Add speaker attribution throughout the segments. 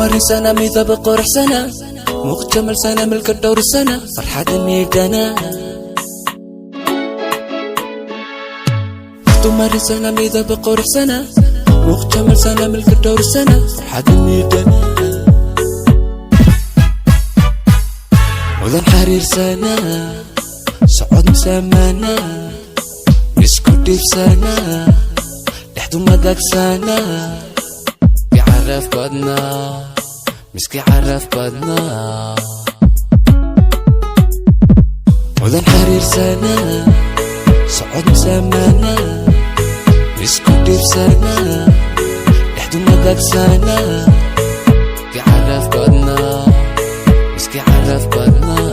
Speaker 1: Marisana midab quruxsana, muuq jamalsana, milka dhowrsana, farxada miidhana. Marisana midab quruxsana, muuq jamalsana, milka dhowrsana, farxada miidhana. Mudan xariirsana, socod misaamana, isku dhiibsana, dhexdu madagsana. Caraf badnaa, miski caraf badnaa. Mudan xariirsana, socod misaamana, isku dhiibsana, dhexdu madagsana. Caraf badnaa, miski caraf badnaa.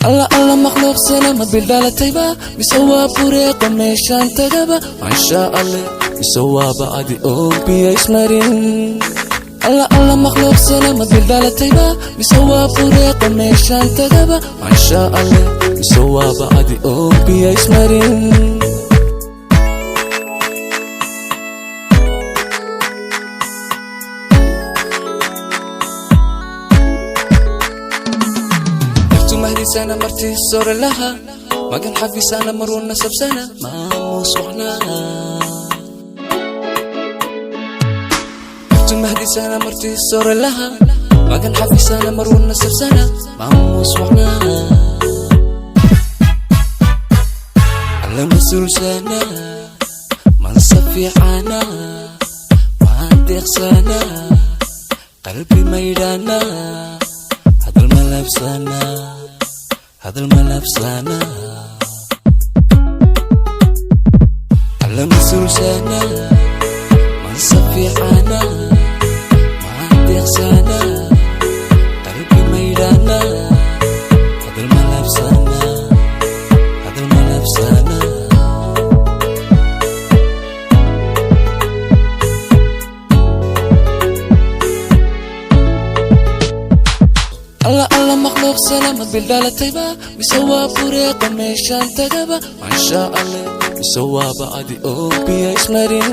Speaker 1: Alla alla makhluuqsana, ma bildhalatayba mise waa bureeqo meeshaan tagaba? Maasha alle, mise waaba adi oo biyo ismarin? Alla alla makhluuqsana, ma bildhalatayba mise waa bureeqo meeshaan tagaba? Maasha alle, mise waaba adi oo biyo ismarin? Mahdisana marti sore laha, magan xafisana, maruu nasabsana, maamuus wacnaa. Mahdisana marti sore laha, magan xafisana, maruu nasabsana, maamuus wacnaa. Alla mas-uulsana, mansab fiicana, maan deeqsana, qalbi maydhana, hadal malabsana, hadal malabsana. Alla mas-uulsana, mansab fiicana, maan deeqsana, qalbi maydhana, hadal malabsana, hadal malabsana. Alla alla makhluuqsana, ma bildhalatayba mise waa bureeqo meeshaan tagaba? Maasha alle, mise waaba adi oo biyo ismarin?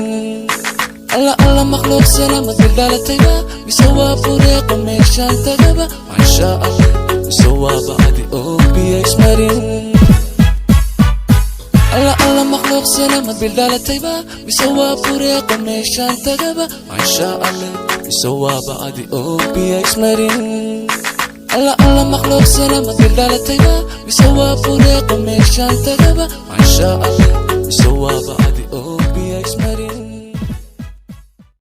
Speaker 1: Alla alla makhluuqsana, ma bildhalatayba mise waa bureeqo meeshaan tagaba? Maasha alle, mise waaba adi oo biyo ismarin? Alla alla makhluuqsana, ma bildhalatayba mise waa bureeqo meeshaan tagaba? Maasha alle, mise waaba adi oo biyo ismarin? Alla alla makhluuqsana, ma bildhalatayba mise waa bureeqo meeshaan tagaba? Maasha alle, mise